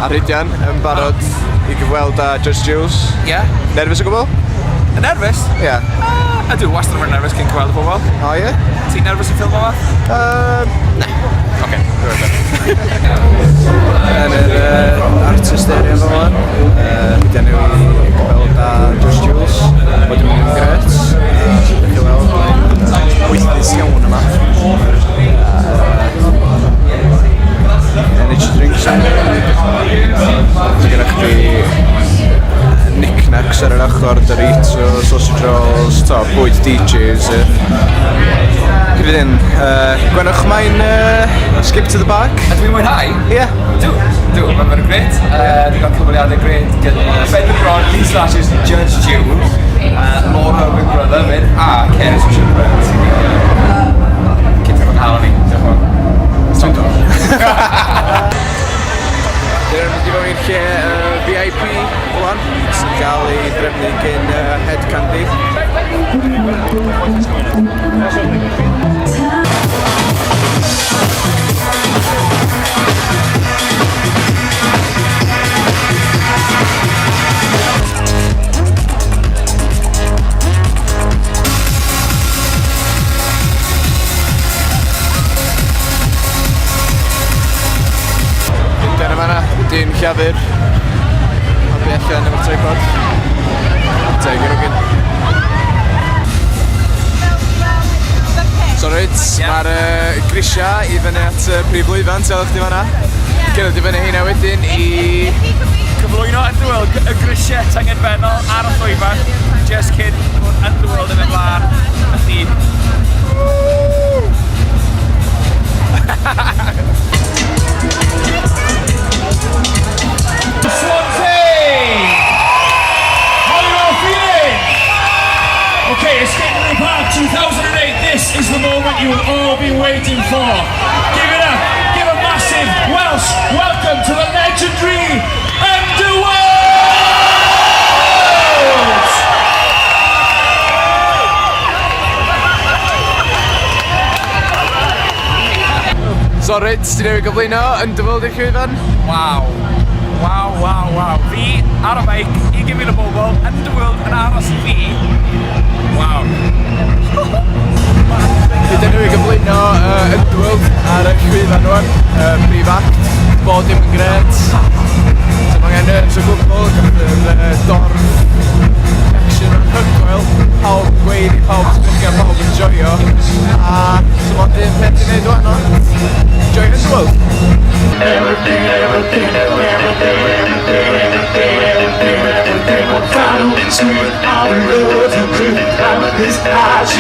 A Rhydian yn barod i gyfweld â Judge Jules. Ie. Yeah. Nerfus o gwbl? Yn nerfus? Ie. Yeah. Ydw, wastad yn nerfus cyn cyfweld y pobl. O ie? Ti'n nerfus yn ffilm o fath? Na. Oce. Yn yr artist area fel yma. Rhydian yw i gyfweld â Judge Jules. Bod yn mynd yn grêt. Ydych chi weld, mae'n gweithus iawn yma. Energy drinks. Mae gennych chi knickknacks ar yr ochr, Doritos, sausage rolls, to, bwyd DJs. Hefyd hyn, Gwenwch mae'n skip to the back. A dwi'n mwynhau? Ie. Yeah. Dw, dw, mae'n ma grêt. Dwi'n cael cyfweliadau grêt gyda Ben Bron, Lee Slashes, Judge Jules, Laura Big Brother fyd, a Cerys o Shipwreck sy'n cydio fy nghalon i. Diolch yn fawr. Dwi'n dod. Dyna mynd i fewn i'r lle VIP rwan, sy'n cael ei drefnu gen Hed Candy. Dyna fanna, dyn llafur. Ond fi allan efo'r tripod. Teg yr ogyn. So reit, yeah. Mae'r grisia i fyny at y prif lwyfan, ti'n chdi fanna. Cerdded i fyny heina wedyn i... Cyflwyno Underworld, y grisiau tyngedfennol ar y llwyfan, just cyn bod Underworld yn mynd lan. Felly... Swansea! How are you all feeling? Okay, Escape the Park 2008. This is the moment you've all been waiting for. Give it up. Give a massive Welsh welcome to the legendary Underworld! So reit, ti newydd gyflwyno Underworld i'r llwyfan? Waw. Waw, waw, waw. Fi ar y meic, 20,000 o bobl, Underworld yn aros i fi. Waw. Fi newydd gyflwyno Underworld ar y llwyfan rwan, prif act, bod dim yn grêt. So mae angen nerves o gwbl, gath yr dorf action anhygoel, pawb yn gweiddi, pawb yn sgrichian, pawb yn joio. A so mond un peth i wneud rwan ond joio Underworld. Everything, everything, everything, everything, everything, everything, everything. I don't see I love you, I'm his eyes.